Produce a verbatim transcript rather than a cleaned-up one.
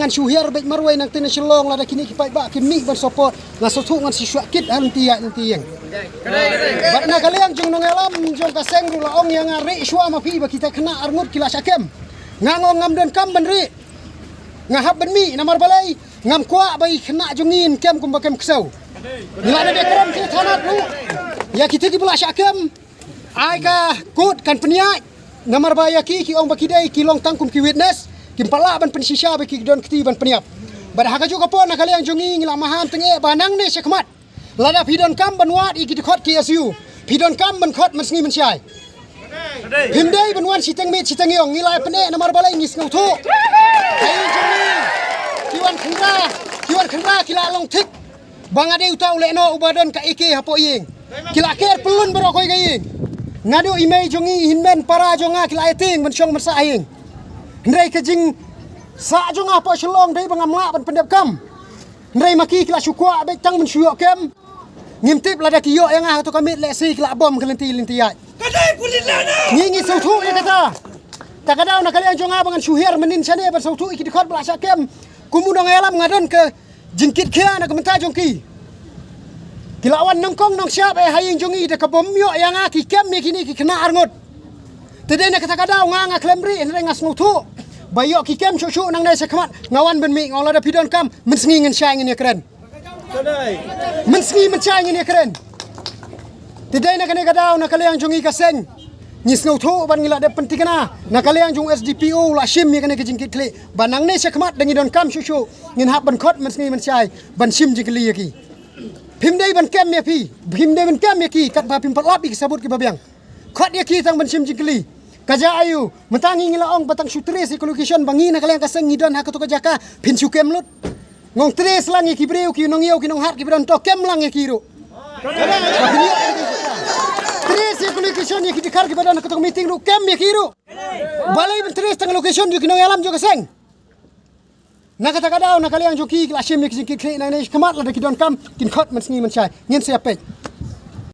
Shu hiar beit marwei nangta na Shillong lada kine ki paidbah kim mih ban support, nga sngewthuh ngan sa shu kit ha lynti ïaid lynti ïeng. Bad na ka liang jong nongïalam jong ka seng ruh la ong ïa nga, rieh shuwa ma phi ba kita khynnah arngut ki la shah kem. Nga ong ngam donkam ban rieh. Nga hap ban mih namar balei? Ngam kwah ba i khynnah jong ngi yn kem kumba kem ksew. Ngi la dep ïakren ki thanat ruh ïa kita kiba la shah kem. Ai ka kot kan pynïaid. Namar ba ïa ki, ki ong ba ki dei ki long tang kum ki witness, kim pat lah ban pynshisha ba ki don kti ban pynïap. Bad ha kajuh ka por na ka liang jong ngi ngi la maham tyngeh ba nangne shakhmat, lada phi donkam ban wad ïa ki dkhot ki S U, phi donkam ban khot mynsngi mynshai. Phim dei ban wan shiteng miet shiteng ïong, ngi la pyneh namar balei? Ngi sngewthuh. Hai jong ngi, ki wan khynra, ki wan khynra ki la long thik. Ba nga dei uta u lehnoh uba don ka A K hapoh ïing. Ki la ker pyllun baroh kawei ka ïing. Naduh i mei jong ngi, i hynmen para jong nga ki la ïatieng ban shong ban sah ha ïing. Hynrei ka jingsah jong nga hapoh Shillong dei ba ngam lah ban pyndep kam. Hynrei ma ki ki la shu kwah beit tang ban shu ïoh kem. Ngim tip lada ki ïoh ïa nga ha kato ka miet lehse ki la bom ka lynti lynti ïaid. Ngi ngi sngewthuh ïa kata. Ta ka daw na ka liang jong nga ba ngan shu hiar mynnin shane ban sngewthuh ïa ki dkhot ba la shah kem. Kum u nongïalam nga don ka jingkitkhia na ka bynta jong ki. Ki la wan nyngkong nyngshap eh ha ïing jong ngi da kaba ym ïoh ïa nga ki kem ïa kine ki khynnah arngut. Te dei na kata ka daw nga nga khlem rieh hynrei nga sngewthuh ba ïoh ki kem shuh shuh nangne shakhmat nga wan ban mih, nga ong lada phi donkam mynsngi ngin shai ngin ïakren. Mynsngi mynshai ngin ïakren. Te dei na kane ka daw na ka liang jong ngi ka seng, ngi sngewthuh bad ngi la dep pynthikna na ka liang jong S D P O la shim ïa kane ka jingkitkhlieh ba nangne shakhmat da ngi donkam shuh shuh ngin hap ban khot mynsngi mynshai ban shim jingkylli ïa ki. Phim dei ban kem ïa phi, phim dei ban kem ïa ki katba phim pat lap ïa ki sabut kiba biang. Khot ïa ki tang ban shim jingkylli. Ka jia aiu? Mynta ngi ngi la ong ba tang shu trace ïa ka location ba ngi na ka liang ka seng ngi don ha kato ka jaka, phin shu kem lut. Ngong trace lang ïa ki briew, ki nongïew ki nonghat kiba don to, kem lang ïa ki ruh. Trace ïa ka location ïa ki dkhar kiba don ha kato ka meeting ruh, kem ïa ki ruh. Balei ban trace tang location jong ki nongïalam jong ka seng? Na kata ka daw na ka liang jong ki ki la shim ïa ki jingkitkhlieh nangne shakhmat, lada ki donkam kin khot mynsngi mynshai. Ngin sa ïa peit.